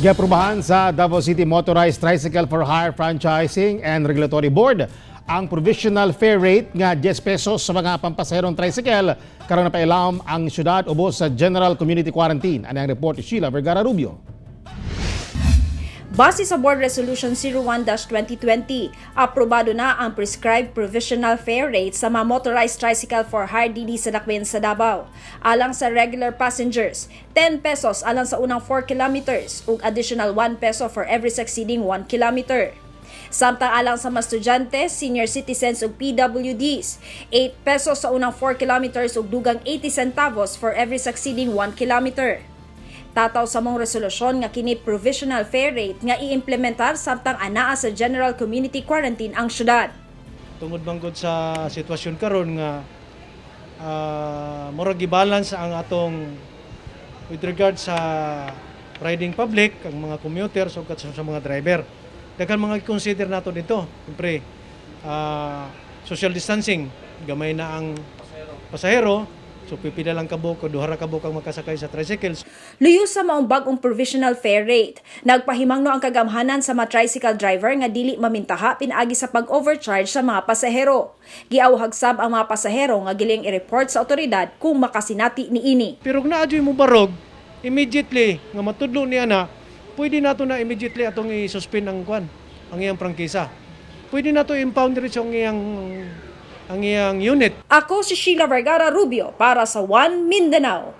Giaprobahan sa Davao City Motorized Tricycle for Hire Franchising and Regulatory Board ang provisional fare rate nga 10 pesos sa mga pampasaherong tricycle karon napailam ang syudad ubos sa General Community Quarantine. Ani ang report ni Sheila Vergara Rubio. Base sa Board Resolution 01-2020, aprobado na ang prescribed provisional fare rate sa mga motorized tricycle for hire dinhi sa dakbayan sa Davao. Alang sa regular passengers, 10 pesos alang sa unang 4 kilometers ug additional 1 peso for every succeeding 1 kilometer. Samtang alang sa mga estudyante, senior citizens ug PWDs, 8 pesos sa unang 4 kilometers ug dugang 80 centavos for every succeeding 1 kilometer. Tataw sa maong resolusyon nga kini provisional fare rate nga iimplementar samtang anaa sa general community quarantine ang syudad. Tungod manggod sa sitwasyon karon nga murag gibalance ang atong with regard sa riding public, ang mga commuters ug sa mga driver. Daghan mga consider nato dito. Siyempre, social distancing, gamay na ang pasahero, so pipila lang kabuok o duha ra kabuok ang makasakay sa tricycle. Luyo sa maong bag-ong provisional fare rate, nagpahimangno ang kagamhanan sa mga tricycle driver nga dili mamintaha pinaagi sa pag-overcharge sa mga pasahero. Giawhag sab ang mga pasahero nga giling i-report sa otoridad kung makasinati niini. Pero kung naa juy mo barog, immediately nga matudlo niya na, pwede nato na immediately atong i-suspend ang kwan, ang iyang prangkisa. Pwede nato impound diretso ang iyang unit. Ako si Sheila Vergara Rubio para sa One Mindanao.